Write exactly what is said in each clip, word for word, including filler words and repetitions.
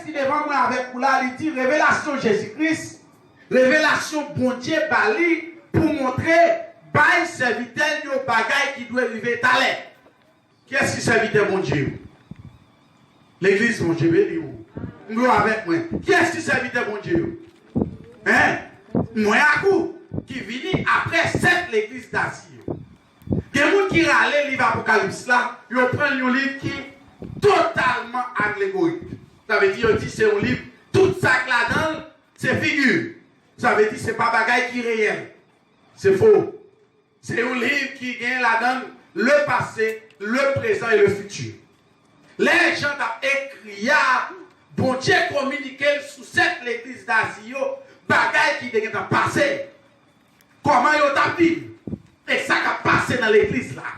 ki devan mwen avèk ou la, li di revelasyon Jezi Kris, revelasyon Bondye ba li pou montre bay sèvitè l yo bagay ki dwe rive talè. Kiyès ki sèvitè Bondye yo? Legliz, Bondye beni w. M dwe avèk mwen. Kiyès ki sèvitè Bondye yo? Hein? Mwen ak ou ki vini apre sèt legliz Azi yo. Gen moun ki rale liv Apokalips la, yo pran yon liv ki totalman alegorik. Sa vle di, yo di se yon liv, tout sa k ladan l, se figi. Sa vle di, se pa bagay ki reyèl. Se fo. Se yon liv ki gen ladan l le passé, le présent et le futur. Lè Jan t ap ekri a, Bondye kominike l sou sèt legliz Azi yo, bagay ki te gentan pase. Kòman yo t ap viv, e sa k ap pase nan legliz la.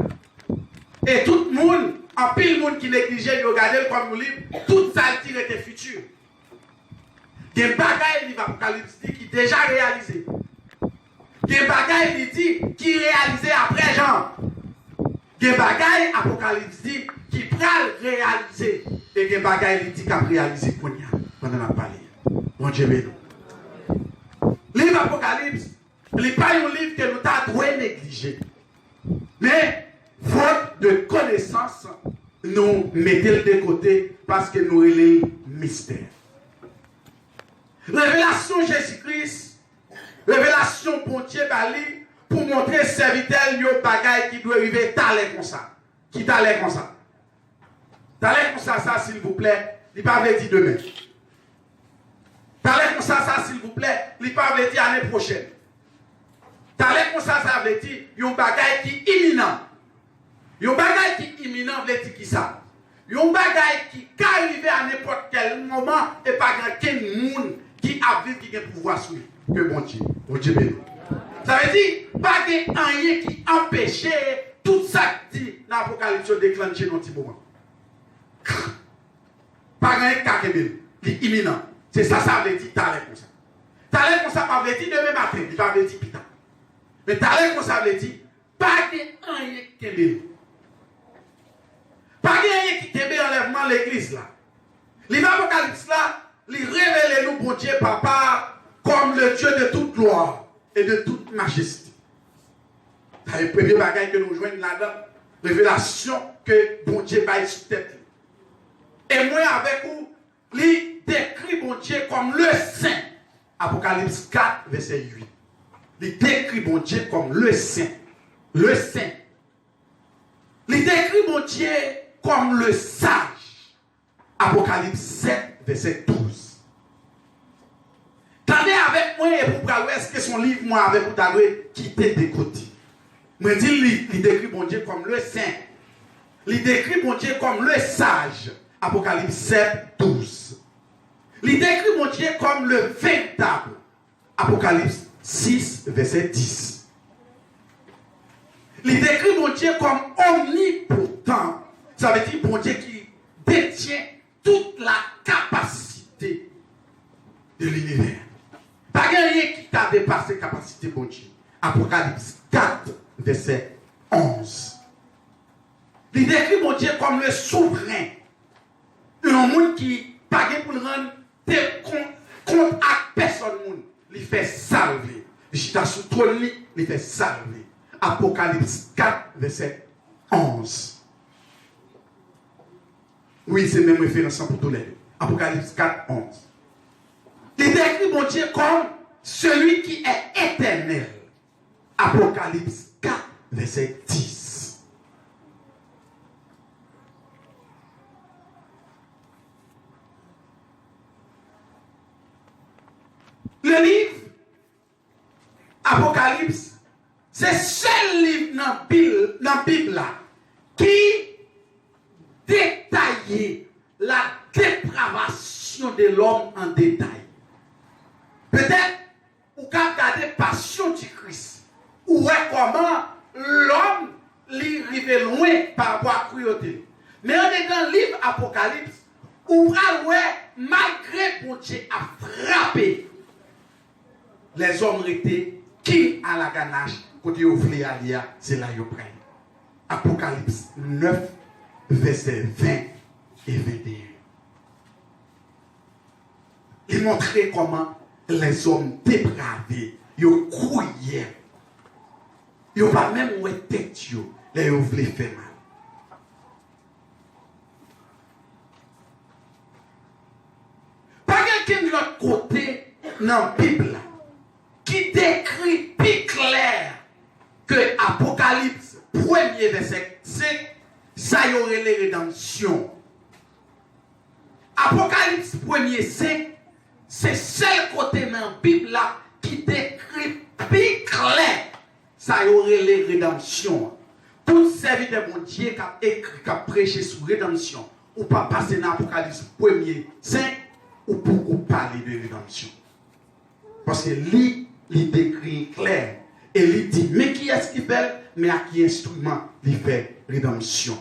E tout moun, anpil moun ki neglije l, yo gade l kòm yon liv, tout sa l di rete fiti. Gen bagay liv Apokalips di ki deja reyalize. Gen bagay li di ki reyalize apre Jan. Gen bagay Apokalips di ki pral reyalize. E gen bagay li di k ap reyalize kounye a, pandan n ap pale. Bondye beni w. Liv Apokalips, li pa yon liv ke nou ta dwe neglije. Men, faute de connaissance, nou mete l de kote paske nou rele l mistè. Revelasyon Jezi Kris, revelasyon Bondye ba li pou montre sèvitè l yo bagay ki dwe rive talè konsa. Ki talè konsa? Talè konsa sa, silvouplè, li pa vle di demen. Talè konsa sa, silvouplè, li pa vle di ane pwochèn. Talè konsa sa vle di yon bagay ki iminan. Yon bagay ki iminan vle di kisa? Yon bagay ki ka rive a nenpòt kèl moman e pa gen okenn moun ki ap viv ki gen pouvwa sou li ke Bondye. Bondye beni w. Sa vle di, pa gen anyen ki anpeche tout sa k di nan Apokalips yo deklanche nan yon ti moman. Pa gen anyen ki ka kenbe l. Li iminan. Se sa sa vle di talè konsa. Talè konsa pa vle di demen maten, li pa vle di pita. Men talè konsa vle di pa gen anyen ki kenbe l. Pa gen anyen ki kenbe anlèvman legliz la. Liv Apokalips la, li revele nou Bondye Papa kòm le Dieu de toute gloire et de toute majesté. Sa se premye bagay ke nou jwenn ladan revelasyon ke Bondye bay sou tèt li. E mwen avèk ou, li dekri Bondye kòm le Sen. Apokalips kat, vèsè uit. Li dekri Bondye kòm le Sen. Le Sen. Li dekri Bondye kòm le Saj. Apokalips sèt, vèsè douz. Tande avèk mwen epi w pral wè èske se yon liv mwen avèk ou ta dwe kite de kote. Mwen di l li, li dekri Bondye kòm le Sen. Li dekri Bondye kòm le Saj. Apokalips sèt, douz. Li dekri Bondye kòm le Véritable. Apokalips sis, vèsè dis. Li dekri Bondye kòm omnipotan. Sa vle di Bondye ki detyen tout la capacité de l'univers. Pa gen anyen ki ka depase kapasite Bondye. Apokalips kat, vèsè onz. Li dekri Bondye kòm le souvren. Yon moun ki pa gen pou l rann te kon-, kont ak pèsòn moun. Li fè sa l vle. Li chita sou twòn li, li fè sa l vle. Apokalips kat, vèsè onz. Wi, se menm referans lan pou tou lè de. Apokalips kat, onz. Li dekri Bondye kòm celui qui est éternel. Apokalips kat, vèsè dis. Le liv Apokalips se sèl liv nan Bil-, nan Bib la ki detaye la depravasyon de lòm an detay. Petèt, ou ka gade Passion du Christ, ou wè kòman lòm li rive lwen pa rapò a kriyete l. Men andedan liv Apokalips, ou pral wè, malgre Bondye ap frape, lèzòm rete king a la ganache, kote yo vle ale a, se la yo pral. Apokalips nèf, vèsè ven e venteyen. Li montre kòman lèzòm deprave, yo kriyèl. Yo pa menm wè tèt yo lè yo vle fè mal. Pa gen kenn lòt kote nan Bib la ki dekri pi klè ke Apokalips premye vèsè senk, sa yo rele redanmsyon. Apokalips premye senk, se sèl kote nan Bib la ki dekri pi klè sa yo rele redanmsyon an. Tout sèvitè Bondye k ap ekri, k ap preche sou redanmsyon, ou pa pase nan Apokalips premye senk, ou poko pale de redanmsyon. Paske li, li dekri klè. E li di, men kiyès ki fè l, men ak ki enstriman li fè redanmsyon.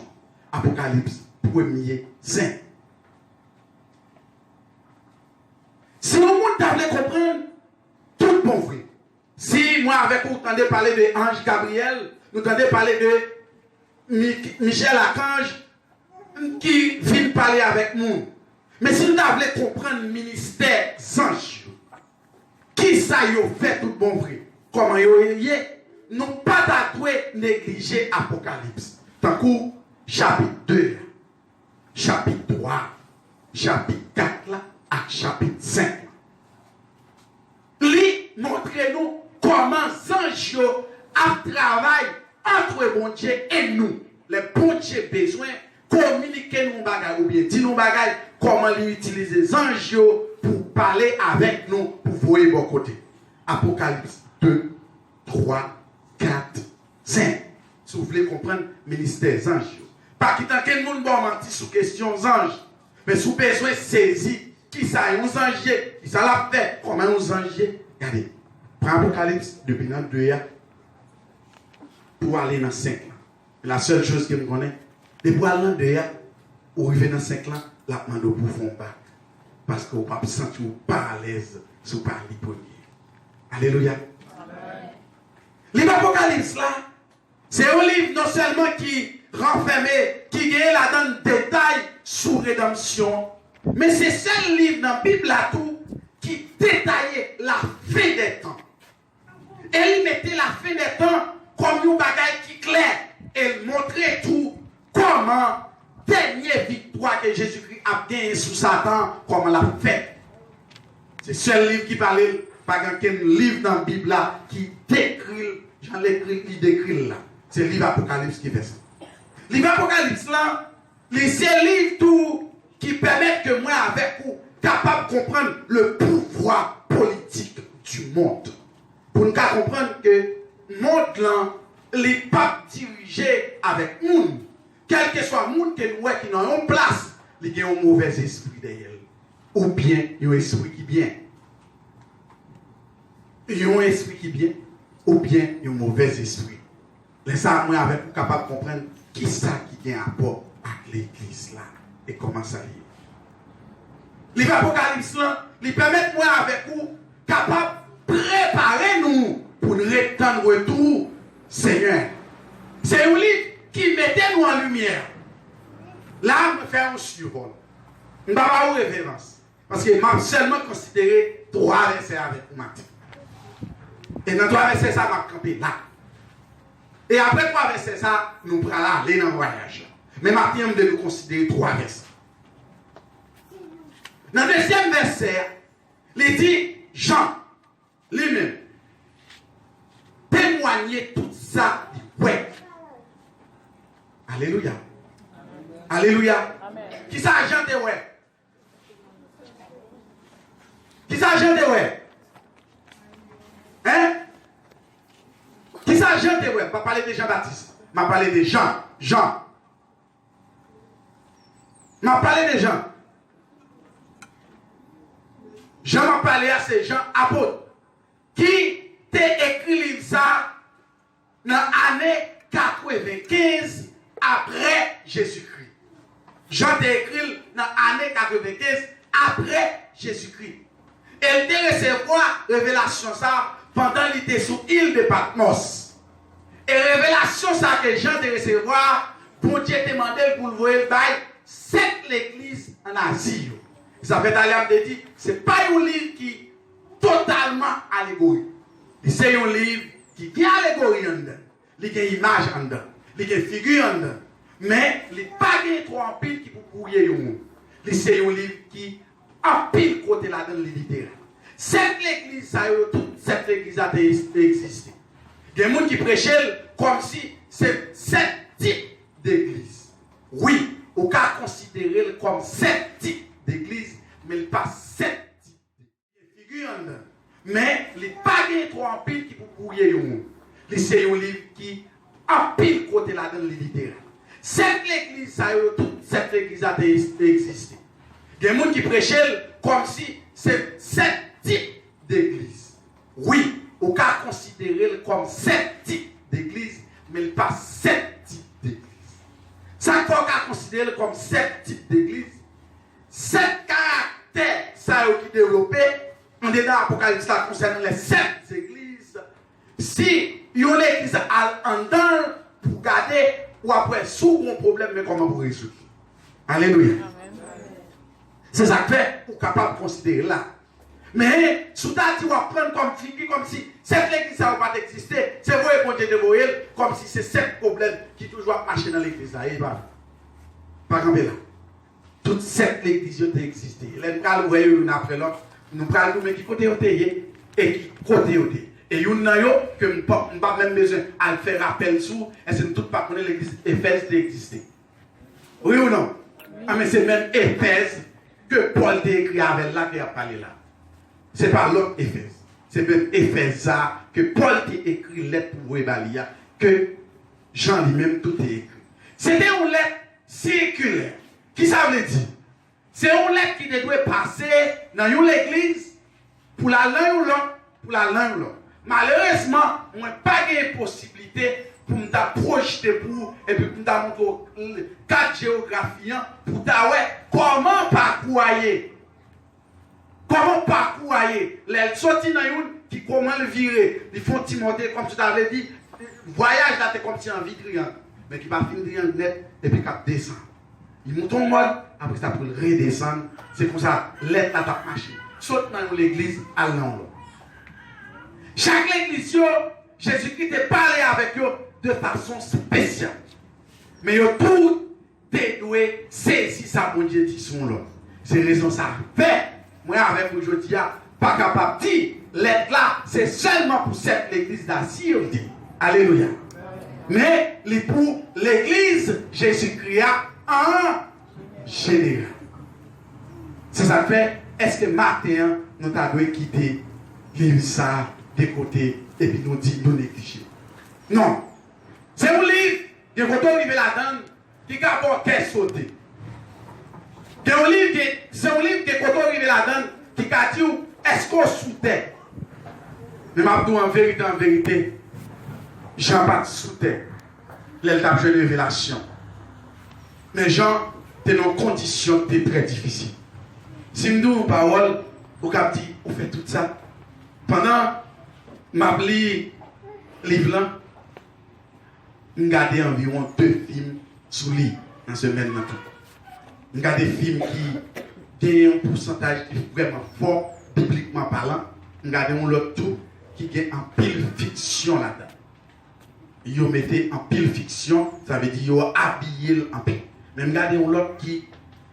Apokalips premye senk. Si yon moun ta vle konprann, tout bon vre. Si mwen avèk ou tande pale de anj Gabriyèl, nou tande pale de Mi-, Michèl Akanj ki vin pale avèk moun. Men si nou ta vle konprann ministè zanj yo, kisa yo fè tout bon vre, kòman yo ye, nou pa ta dwe neglije Apokalips, tankou chapit de a, chapit twa, chapit kat la ak chapit senk la. Li montre nou kòman zanj yo ap travay antre Bondye e nou. Lè Bondye bezwen kominike nou yon bagay oubyen di nou yon bagay, kòman li itilize zanj yo pou pale avèk nou, pou voye bò kote. Apokalips de, twa, kat, senk. Si w vle konprann ministè zanj yo, pa kite ankenn moun ba w manti sou kesyon zanj. Men si w bezwen sezi kisa yon zanj ye, kisa l ap fè, kòman yon zanj ye, gade, pran Apokalips depi nan de a pou w ale nan senk la. La sèl choz ke m konnen, depi w al nan de a, ou rive nan senk la, l ap mande w pou w fè yon bak. Paske w p ap santi w pa alèz si w pa li premye. Alelouya. Liv Apokalips la, se yon liv non sèlman ki ranfème, ki genyen ladan l detay sou redanmsyon, men se sèl liv nan Bib la tou ki detaye lafen dè tan. E li mete lafen dè tan kòm yon bagay ki klè, e l montre tou kòman dènye viktwa ke Jezikri ap genyen sou Satan, kòman l ap fèt. Se sèl liv ki pale l, pa gen okenn liv nan Bib la ki dekri l jan l ekri, li dekri l la. Se liv Apokalips ki fè sa. Liv Apokalips la, li se liv tou ki pèmèt ke mwen avèk ou kapab konprann le pouvoir politique du monde. Pou n ka konprann ke mond lan, li p ap dirije avèk moun. Kèlkeswa moun ke nou wè ki nan yon plas, li gen yon movèzespri dèyè l. Oubyen yon espri ki byen. Yon espri ki byen, oubyen yon movèzespri. Lè sa a, mwen avèk ou kapab konprann kisa ki gen rapò ak legliz la e kòman sa ye. Liv Apokalips lan, li pèmèt mwen avèk ou kapab prepare nou pou n ret tann retou Senyè. Se yon liv ki mete nou an limyè. La, mwen fè yon sivòl. M pa ba ou referans. Paske m ap sèlman konsidere twa vèsè avèk ou maten. E nan twa vèsè sa, m ap kanpe la. E apre twa vèsè sa, nou pral ale nan vwayaj la. Men maten an, m vle nou konsidere twa vèsè. Nan dezyèm vèsè a, li di, Jan, li menm, temwanye tout sa li wè. Alelouya. Alelouya. Kisa Jan te wè? Kisa Jan te wè? Hein? Kisa Jan te wè? M pa pale de Jan Batis. M ap pale de Jan. Jan. M ap pale de Jan. Jan m ap pale a, se Jan apot ki te ekri liv sa a nan ane katrevenkenz apre Jezikri. Jan te ekri l nan ane katrevenkenz apre Jezikri. E l te resevwa revelasyon sa a pandan li te sou il de Patmòs. E revelasyon sa a ke Jan te resevwa a, Bondye te mande l pou l voye l bay sèt legliz ann Azi yo. Sa fè talè m te di, se pa yon liv ki totalman alegori. Li se yon liv ki gen alegori anndan. Li gen imaj anndan. Li gen figi anndan. Men, li pa gen twò anpil ki pou bwouye yon moun. Li se yon liv ki anpil kote ladan l li literal. Sèt legliz sa yo, tout sèt legliz sa te, te egziste. Gen moun ki preche l kòmsi se sèt tip degliz. Wi, ou ka konsidere l kòm sèt tip degliz, men l pa sèt tip degliz. Figi anndan. Men, li pa gen twò anpil ki pou bwouye yon moun. Li se yon liv ki anpil kote ladan l li literal. Sèt legliz sa yo, tout sèt legliz sa te, te egziste. Gen moun ki preche l kòmsi se sèt tip degliz. Wi, ou ka konsidere l kòm sèt tip degliz, men l pa sèt tip degliz. Sa k fè w ka konsidere l kòm sèt tip degliz? Sèt karaktè sa yo ki devlope andedan Apokalips la konsènan lè sèt zegliz. Si yon legliz al anndan l pou gade, w ap wè si w gen yon pwoblèm, men kòman pou rezoud li. Alelouya. Se sa k fè ou kapab konsidere l la. Men, si w ta di w ap pran l kòm figi, kòmsi sèt legliz sa yo pa t egziste, se voye Bondye te voye l, kòmsi se sèt pwoblèm ki toujou ap mache nan legliz la. E pa vre. Pa kanpe la. Tout sèt legliz yo te egziste. Lè n pral wè yo youn apre lòt, nou pral goumen ki kote yo te ye e ki kote yo te ye. E youn nan yo, ke m pa, m pa menm bezwen al fè rapèl sou, èske nou tout pa konnen legliz Efèz te egziste? Wi ou non? Anben, se menm Efèz ke Pòl te ekri avè l la ke y ap pale la. Se pa lòt Efèz. Se menm Efèz sa a ke Pòl te ekri lèt pou voye ba li a, ke Jan li menm tou te ekri. Se te yon lèt sikilè. Ki sa vle di? Se yon lèt ki te dwe pase nan yon legliz pou l al nan yon lòt, pou l al nan yon lòt. Malerezman, mwen pa gen posiblite pou m ta pwojte pou ou epi pou m ta montre w kat jewografi an pou w ta wè kòman pakou a ye. Kòman pakou a ye? Lè l soti nan youn, ki kòman l vire? Li fè yon ti monte, kòmsi ta vle di, vwayaj la te kòmsi anvi triyang, men ki pa fin triyang nèt, epi k ap desann. Li monte yon mòd, apre sa pou l redesann. Se konsa lèt la t ap mache. Sot nan yon legliz, al nan yon lòt. Chak legliz yo, Jezikri te pale avèk yo de fason espesyal. Men yo tout te dwe sezi sa Bondye di sou yon lòt. Se rezon sa fè mwen avèk ou jodi a pa kapab di lèt la se sèlman pou sèt legliz Lasi yo te. Alelouya. Men li pou legliz Jezikri a an jeneral. Se sa k fè, èske maten an nou ta dwe kite liv sa a de kote epi nou di nou neglije? Non. Se yon liv, gen kote w rive ladan l, ki ka fè w kè sote. Gen yon liv, gen, se yon liv, gen kote w rive ladan l, ki ka di w, èske w sou tè? Men m ap di w an verite, an verite, Jan pa t sou tè lè l t ap jwenn revelasyon. Men Jan te nan yon kondisyon ki te trè difisil. Si m di w yon pawòl, ou ka ap di, ou fè tout sa. Pandan m ap li liv lan, m gade anviwon de fim sou li nan semèn nan tou. M gade fim ki gen yon pousantaj ki vrèman fò, biblikman palan. M gade yon lòt tou ki gen anpil fiksyon ladan. Yo mete anpil fiksyon, sa vle di yo abiye l anpil. Men m gade yon lòt ki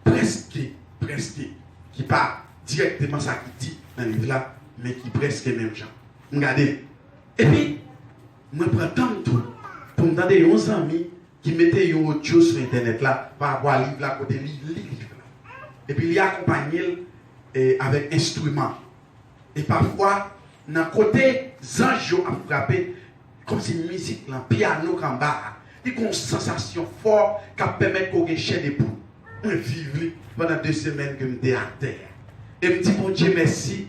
prèske, prèske, ki pa dirèkteman sa ki di nan liv la, men ki prèske menm jan. M gade l. Epi, mwen pran tan m tou pou m tande yon zanmi ki mete yon odyo sou entènèt la pa rapò a liv la, kote li li liv la. Epi li akonpanye l, eh, avèk enstriman. E pafwa, nan kote zanj yo ap frape, kòmsi mizik lan, pyano k anba a, li gen yon sansasyon fò k ap pèmèt ke w gen chè de poul. Mwen viv li pandan de semèn ke m te atè a. E m di Bondye mèsi,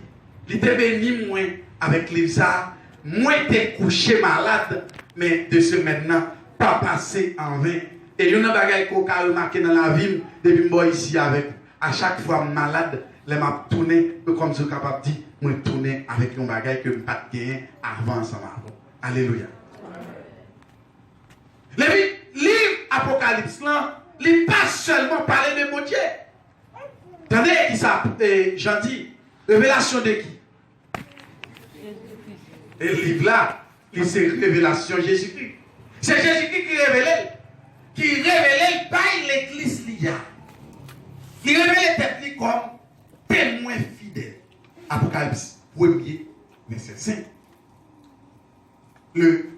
li te beni mwen avèk liv sa a. Mwen te kouche malad, men de semèn nan pa pase an ven. E youn nan bagay ke w ka remake nan lavi m, depi m bò isi avèk ou, a chak fwa m malad, lè m ap tounen, e kòmsi w kapab di, mwen tounen avèk yon bagay ke m pa t genyen avan ansanm avè w. Alelouya. Epi, liv Apokalips lan, li pa sèlman pale de Bondye. Tande ki sa, eh, Jan di, revelasyon de ki? E liv la, li se revelasyon Jezikri. Se Jezikri ki revele l, ki revele l bay legliz li a. Li revele tèt li kòm temwen fidèl. Apokalips premye, vèsè senk. Le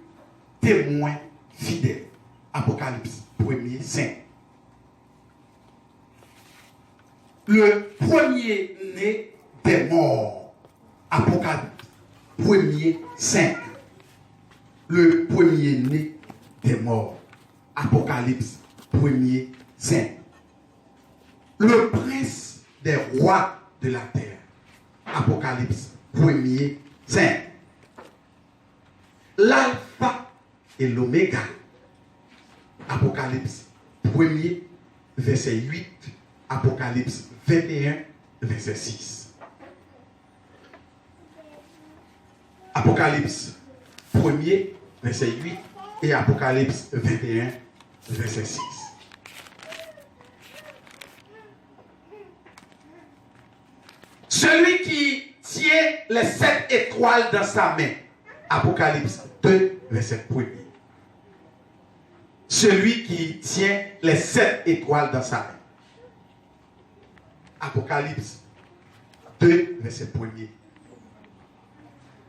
témoin fidèle. Apokalips premye, senk. Le premier-né des morts. Apokalips premye, senk. Le premier-né des morts. Apokalips premye, senk. Le prince des rois de la terre. Apokalips premye, senk. L'alpha et l'oméga. Apokalips premye, vèsè uit, Apokalips venteyen, vèsè sis. Apokalips premye, vèsè uit, e Apokalips venteyen, vèsè sis. Celui qui tient les sept étoiles dans sa main. Apokalips de, vèsè premye. Celui qui tient les sept étoiles dans sa main. Apokalips de, vèsè premye.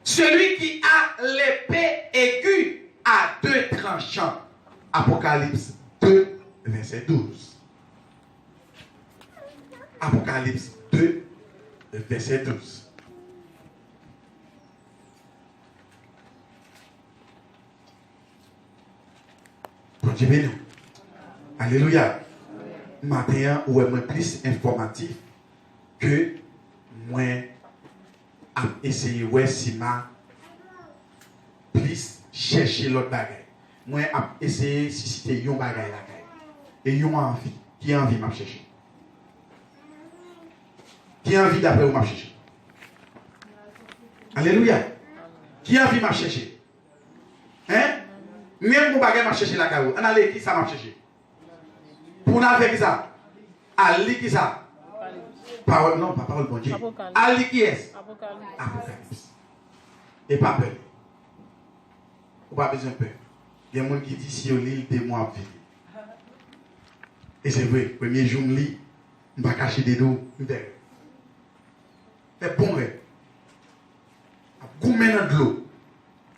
Celui qui a l'épée aiguë à deux tranchants. Apokalips de, vèsè douz. Apokalips de, vèsè douz. Bondye beni w. Alelouya. Maten an, ou wè mwen plis enfòmatif ke mwen ap eseye wè si m a plis chèche lòt bagay. Mwen ap eseye sisite yon bagay lakay. E yon anvi. Ki anvi m ap chèche? Ki anvi daprè ou m ap chèche? Alelouya. Ki anvi m ap chèche? Hein? Mwen gen yon bagay m ap chèche lakay ou. Ann ale, kisa m ap chèche? Pou n al fè kisa? Al li kisa? Pawòl, non, pa pawòl Bondye. Apokalips. Al li kiyès? Apokalips. Apokalips. E pa pè. Ou pa bezwen pè. Gen moun ki di si yo li l demon ap vini. E se vre, premye jou m li, m pa kache de nou, m fè rèv. Fè bon rèv. Ap goumen nan dlo.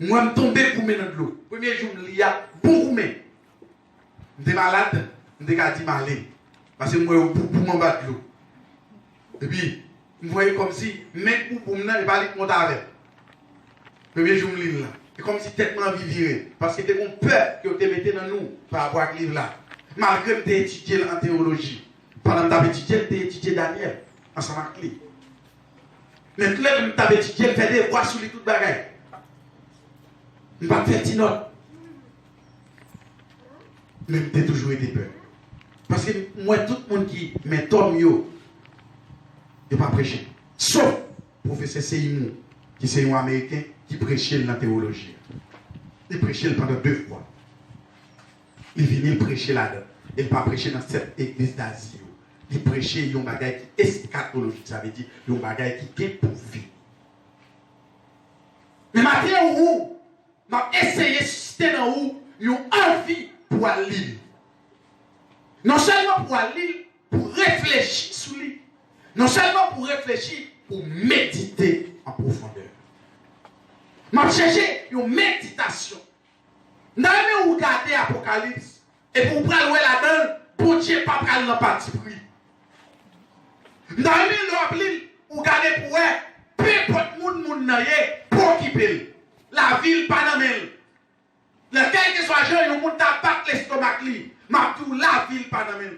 M wè m tonbe goumen nan dlo. Premye jou m li a, bon goumen. M te malad, m te ka di m ale. Paske m wè yo boubou m anba dlo. Epi, m voye kòmsi men k boubou m nan, e pa li k monte avè m. Premye jou m li l lan. E kòmsi tèt mwen anvi vire. Paske te gon pè ke yo te mete nan nou pa rapò ak liv la. Malgre m te etidye l an teyoloji. Pandan m t ap etidye l, m te etidye Danyèl ansanm ak li. Men lè m t ap etidye l, fè devwa sou li, tout bagay. M pa t fè ti nòt. Men m te toujou rete pè. Paske m wè tout moun ki mentò m yo, yo pa preche. Sof pwofesè Seymour, ki se yon Ameriken, ki preche l nan tewoloji a. Li preche l pandan de fwa. Li vini, li preche ladan. E li pa preche nan sèt egliz Dazi yo. Li preche yon bagay ki eskatolojik, sa vle di yon bagay ki gen pou vini. Men maten an, ou, m ap eseye sisite nan ou yon anvi pou al li l. Non sèlman pou al li l, pou reflechi sou li. Non sèlman pou reflechi, pou medite an pwofondè. M ap chèche yon meditasyon. M ta renmen ou gade Apokalips, epi ou pral wè ladan l, Bondye pa pral nan patipri. M ta renmen lè w ap li l, ou gade pou wè, penpòt moun moun nan ye, pa okipe l. Lavi l pa nan men l. Nan kèlkeswa jan yon moun ta bat lestomak li, m ap di w lavi l pa nan men l.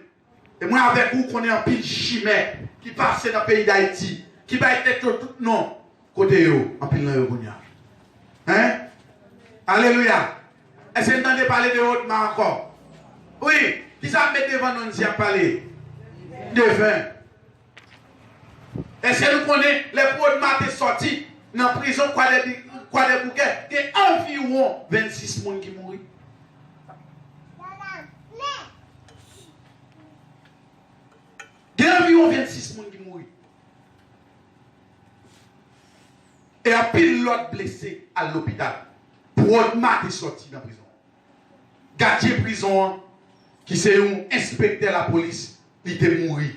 E mwen avèk ou konnen anpil chimè ki pase nan peyi Dayiti, ki bay tèt yo tout non. Kote yo? Anpil nan yo kounye a. Hein? Alelouya! Èske n tande pale de Odma ankò? Wi, kisa ap met devan nou si ap pale? Defen. Èske nou konnen lè Odma te sòti nan prizon Kwadèbi-, Kwadèboukè, gen anviwon vennsis moun ki mouri? Gen anviwon Yon vennsis moun ki mouri. E anpil lòt blese al lopital. Prodma te sòti nan prizon. Gadyen prizon an, ki se yon enspektè lapolis, li te mouri.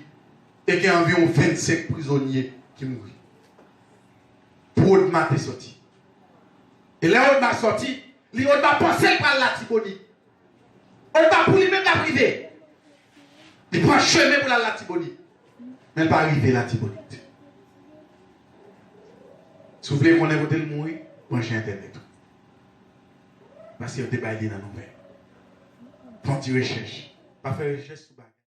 E gen anviwon vennsenk prizonye ki mouri. Prodma te sòti. E lè Odma sòti, li Odma panse l pral Latibonit. Odma pou li menm l ap rive. Li pran chemen pou l al Latibonit. Men l pa rive Latibonit. Si w vle konnen kote l mouri, branche entènèt ou. Paske yo te bay li nan nouvèl. Fè yon ti rechèch. Pa fè rechèch sou bagay.